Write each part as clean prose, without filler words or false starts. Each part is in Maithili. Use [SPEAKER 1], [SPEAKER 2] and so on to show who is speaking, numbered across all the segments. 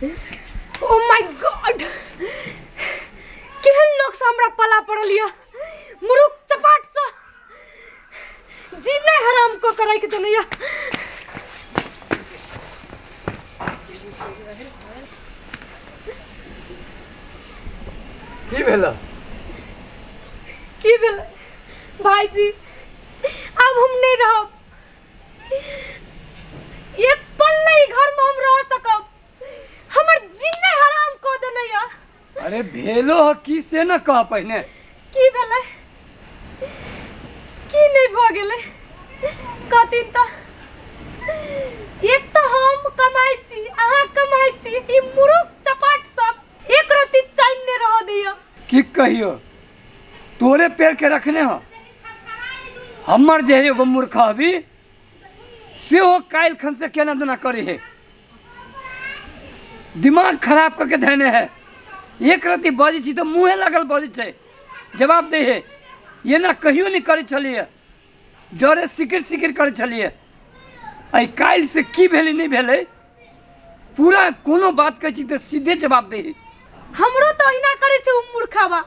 [SPEAKER 1] ओ my God, केहन लोक से हमरा पला पड़ल यऽ, मुरुख चपाट से जीने हराम को के राखि देने यऽ।
[SPEAKER 2] की भेल?
[SPEAKER 1] की भेल भाईजी? आब हम नहीं रहब, एक पल नहीं घर में हम रह सकब। हमर जीने हराम कऽ देने यऽ।
[SPEAKER 2] अरे भेलो ह की से न कह पहिने।
[SPEAKER 1] की भेलै, की नहीं भऽ गेलै कहथिन तऽ? एक तऽ हम कमाइ छी, अहाँ कमाइ छी, ई मुरुख चपाट सब एक रत्ती चैन नहि रहऽ दैया।
[SPEAKER 2] की कहियो, तोरे पेड़ के रखने हो। हमर जे है एगो मूर्ख अभी सेहो काल्हि खन से केना दोना करे है, दिमाग खराब करके धैने है। एक रत्ती बजै छी तऽ मुँहे लागल बजै छै, जवाब दै है। एना कहियो नहि करै छलियै, जरे सिकिर सिकिर करै छलियै। एहि काल्हि से की भेलै नहि भेलै, पूरा कोनो बात कहै छी तऽ सीधे जवाब दै है।
[SPEAKER 1] हमरो तऽ ओहिना करै छै ओ मूर्खाबा।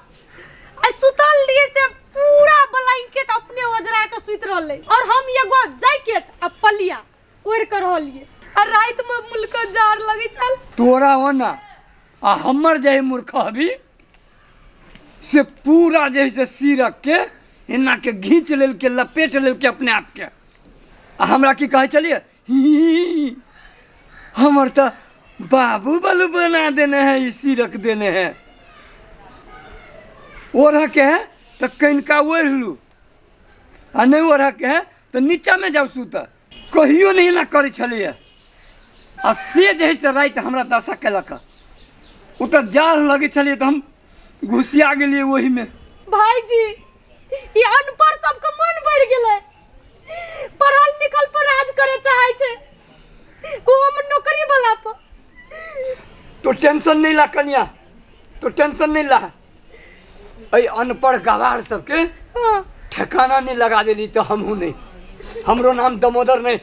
[SPEAKER 1] आ सुतल रहियै से पूरा ब्लैंकेट अपने ओझरा के सुति रहलै और हम एगो जैकेट आ पलिया ओढ़ि के रहलियै, आ राति में मुल्क जाड़ लगै छल।
[SPEAKER 2] तोरा ओना आ हमर जे है मूर्ख अभी से पूरा जे है से सीरक के एना के घींच लेलके, लपेट लेलके अपने आप के। आ हमरा की कहै छलियै, ही हमर तऽ बाबू बलू बना देने है, ई सीरक देने है। ओढ़ के है तऽ कनिका ओढ़ि लू, आ नहि ओढ़ के है तऽ नीचामे जाउ सुतऽ। कहियो नहि एना करै छलैए, आ से जे है से राति हमरा दशा केलक। ओ तऽ जाड़ लगै छलियै तऽ हम घुसिया गेलियै ओहिमे।
[SPEAKER 1] भाईजी, ई अनपढ़ सबके मन बढ़ि गेलै, पढ़ल लिखल पर राज करे चाहै छै, ओहोमे नौकरी वाला पर।
[SPEAKER 2] तो टेंशन नहीं ला कनिया, तो टेंशन नहीं ला। एहि अनपढ़ गवार सबके ठेकाना नहीं लगा देली तो हमहूँ नहीं, हमरो नाम दामोदर नहीं।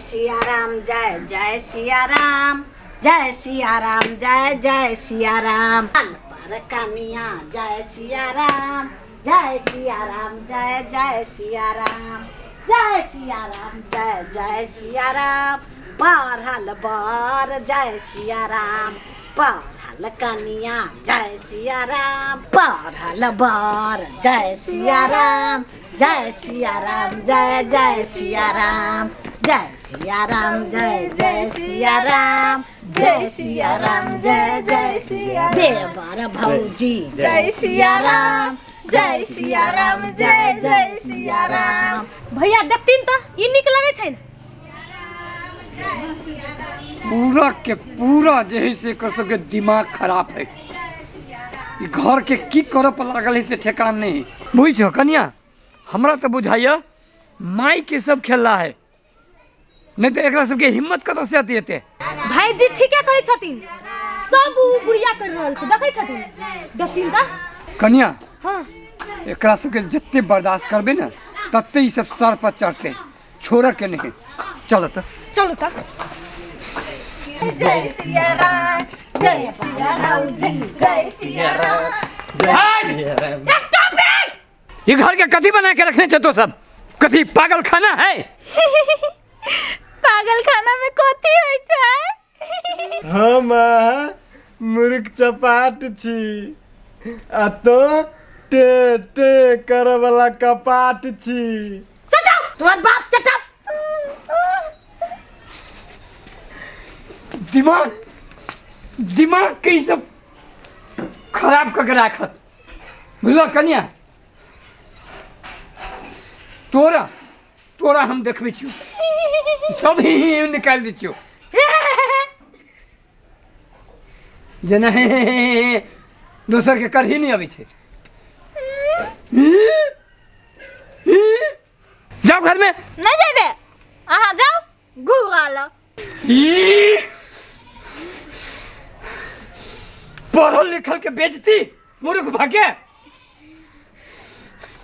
[SPEAKER 3] सिया राम जय जय सिया राम, जय सिया राम जय जय सिया राम। पर कनिया जय सिया राम, जय सिया राम जय जय सिया राम, जय सिया राम जय जय सिया राम। पढ़ल बर जय सिया राम, पढ़ल कनिया जय सिया राम, पढ़ल बर जय सिया राम, जय सिया राम जय जय सिया राम, जय सिया राम जय जय सिया राम, जय सिया राम जय जय सिया। देवर भौजी जय सिया राम, जय सिया राम जय जय सिया राम।
[SPEAKER 1] भैया देखथिन तऽ ई नीक लगै छै ने?
[SPEAKER 2] पूरा के पूरा जे है से एकर सबके दिमाग खराब है। ई घर के की करऽ पर लागल है से ठेकान नहीं है। बुझ कनिया, हमरा तऽ बुझाइया माई के सब खेला है, नहीं तो एकरा सबके हिम्मत कतऽ से अति एते।
[SPEAKER 1] भाईजी ठीके कहै छथिन, सब उ बुढ़िया कर रहल छै, देखै छथिन, देखथिन तऽ।
[SPEAKER 2] कनिया
[SPEAKER 1] हाँ,
[SPEAKER 2] एकरा सबके जते बर्दाश्त करबे ने तते ई सब सर पर चढ़ते, छोड़ के नहीं। चलो तो,
[SPEAKER 1] चलो तो।
[SPEAKER 3] जय सिया राम, जय सिया राम जय सिया राम।
[SPEAKER 1] Stop it!
[SPEAKER 2] ये घर के कथी बना के रखने छे तो सब? कथी पागल खाना है?
[SPEAKER 4] पागल खाना में कथी होइ छै?
[SPEAKER 5] हम अहाँ मूर्ख चपाट छी आ तो टे टे करऽ वाला कपाट छी।
[SPEAKER 3] तोहर बाप चटा।
[SPEAKER 2] दिमाग दिमाग के ई सब खराब कऽ के राखत, बुझल कनिया? तोरा तोरा हम देखबै छियौ, सब ही ही निकालि दै छियौ। जेना हे हे हे हे दोसर के करही नहि अबै छै। जाओ घर में।
[SPEAKER 4] नहीं जेबे, अहाँ जाओ घूरा लो।
[SPEAKER 2] ई पढ़ल लिखल के बेइज्जती मूर्ख भागे।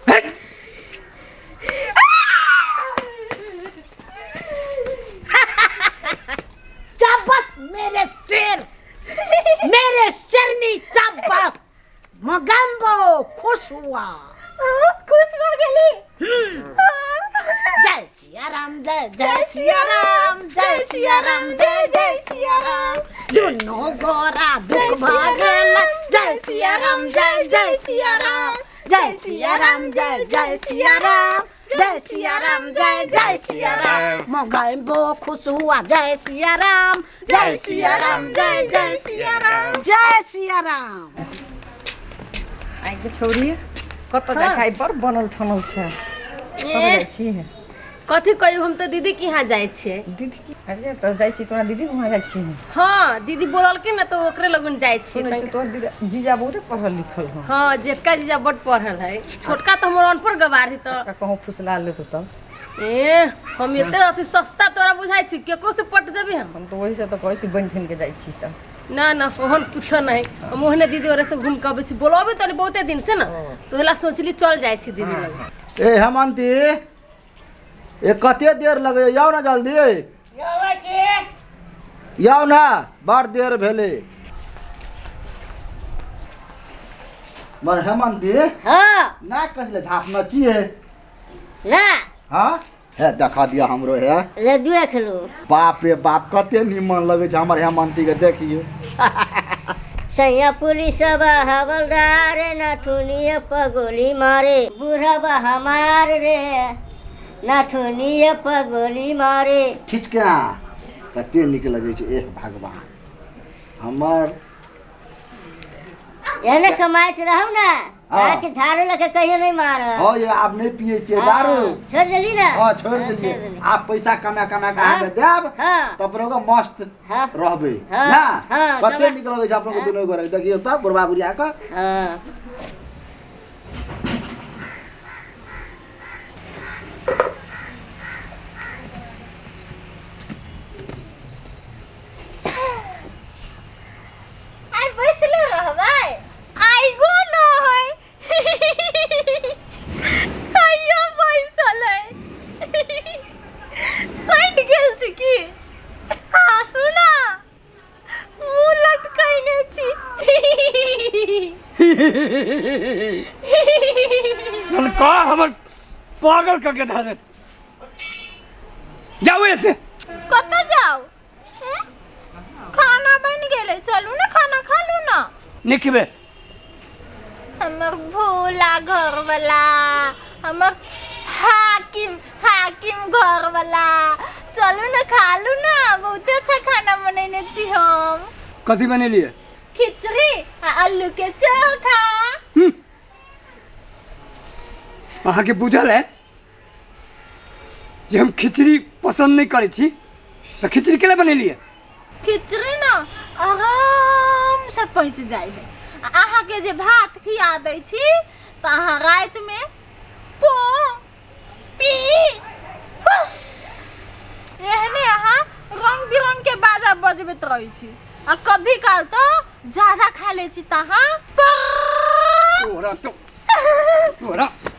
[SPEAKER 2] हट।
[SPEAKER 3] शाबाश मेरे शेर। खुश हुआ।
[SPEAKER 4] खुश भऽ गेली।
[SPEAKER 3] जय सिया राम जय जय सिया राम जय सिया राम जय जय सिया राम। दुनू गोरा दुख भऽ गेल। जय सिया राम जय जय सिया राम जय सिया राम जय जय सिया राम जय सिया राम जय जय सिया राम। मोगैबो खुश हुआ। जय सिया राम जय सिया राम जय जय सिया राम जय सिया राम।
[SPEAKER 6] आइ छौरी कतऽ जाइ छै? आइ बड़ बनल ठनल छै, कतऽ जाइ छी?
[SPEAKER 7] कथी कहियो, हम तऽ दीदी के यहाँ जाइ छियै।
[SPEAKER 6] दीदी की? अरे तऽ जाइ छी तोरा दीदी वहाँ जाइ छी?
[SPEAKER 7] हाँ, दीदी बोललकै ने तऽ ओकरे लगन जाइ छियै।
[SPEAKER 6] सुनै छी तोहर दीदी जीजा बहुते पढ़ल लिखल हौ।
[SPEAKER 7] हाँ, जेठका जीजा बड पढ़ल है, छोटका तऽ हमर अनपढ़ गवार है। तऽ
[SPEAKER 6] ओकरा कहूँ फुसला लेतौ तब?
[SPEAKER 7] ए, हम एते अथी सस्ता तोरा बुझाइ छी? केकरो से पट जेबी हम।
[SPEAKER 6] हम तऽ ओही से तऽ कहै छी बनि ठनि के जाइ छी तऽ।
[SPEAKER 7] ना ना, ओहन कुछो नहीं, हम ओहने दीदी ओरे से घूम के अबै छी। बोलबे तनी बहुते दिन से ना, तो हेला सोचली चल जाइ छी दीदी लग।
[SPEAKER 8] ए हेमंती, ए कते देर लगैया? आउ ना जल्दी आउ ना, बड़ देर भेलै। मगर हेमंती,
[SPEAKER 9] हाँ
[SPEAKER 8] ना कसले झाँपने छियै?
[SPEAKER 9] ना।
[SPEAKER 8] हाँ, हे देखा दिया हमरो हे।
[SPEAKER 9] लड्डू खेलू।
[SPEAKER 8] बाप रे बाप, कते निमन लगै छै हमर हेमंती के, देखिए।
[SPEAKER 9] सैया पुलिस हवलदार नथुनिया पर गोली मारे, बुढ़वा हमार रे नथुनिया पर गोली मारे।
[SPEAKER 8] खींच के आ, कते नीक लगै छै। एह भगवान हमर
[SPEAKER 9] एहने कमाइत रहू ना।
[SPEAKER 8] हाँ।
[SPEAKER 9] आके झाड़ू लके कहियो नहीं मारब।
[SPEAKER 8] हाँ, ये आब नहीं पिए छियै दारू।
[SPEAKER 9] छोड़ देली ना?
[SPEAKER 8] हाँ, छोड़
[SPEAKER 9] हाँ,
[SPEAKER 8] देलियै।
[SPEAKER 9] छोड़ देली।
[SPEAKER 8] आब पैसा कमा कमा के अहाँके देब,
[SPEAKER 9] हाँ।
[SPEAKER 8] तब अपनो मस्त
[SPEAKER 9] हाँ।
[SPEAKER 8] रहबै
[SPEAKER 9] हाँ,
[SPEAKER 8] ना।
[SPEAKER 9] हाँ,
[SPEAKER 8] कते
[SPEAKER 9] तब-
[SPEAKER 8] नीक लगै छै अपनो के दुनू गोरे, देखियौ तऽ बुढ़बा बुढ़िया के।
[SPEAKER 9] हाँ।
[SPEAKER 4] आइ बैसले रहबै? आइ गो न है तैयो बैसल है, सटि गेल छी की? हाँ सुना, मुँह लटकैने छी।
[SPEAKER 2] सरकार हमर पागल करके धऽ देत। जाउ ऐसे।
[SPEAKER 4] कतऽ जाउ? हम्म? खाना बनि गेलै, चलू ने खाना खा लू ना।
[SPEAKER 2] नहि खेबै।
[SPEAKER 4] हमर भोला घरवला, हमर हाकिम हाकिम घरवला, चलू ने खा लू ना, बहुते अच्छा खाना बनेने छी हम।
[SPEAKER 2] कथी बनेलियै?
[SPEAKER 4] खिचड़ी आ आलू के चोखा।
[SPEAKER 2] अहाँके बुझल है जे हम खिचड़ी पसन्द नहि करै छी, तऽ खिचड़ी केला बनेलियै?
[SPEAKER 4] खिचड़ी ना आराम से पचि जाइ है। आ अहाँके जे भात खिया दै छी तऽ अहाँ रातिमे पो पी फुस एहने अहाँ रंग बिरंग के बाजा बजबैत रहै छी, आ कभी काल तऽ ज्यादा खा लै छी तऽ अहाँ
[SPEAKER 2] तोरा तो तोरा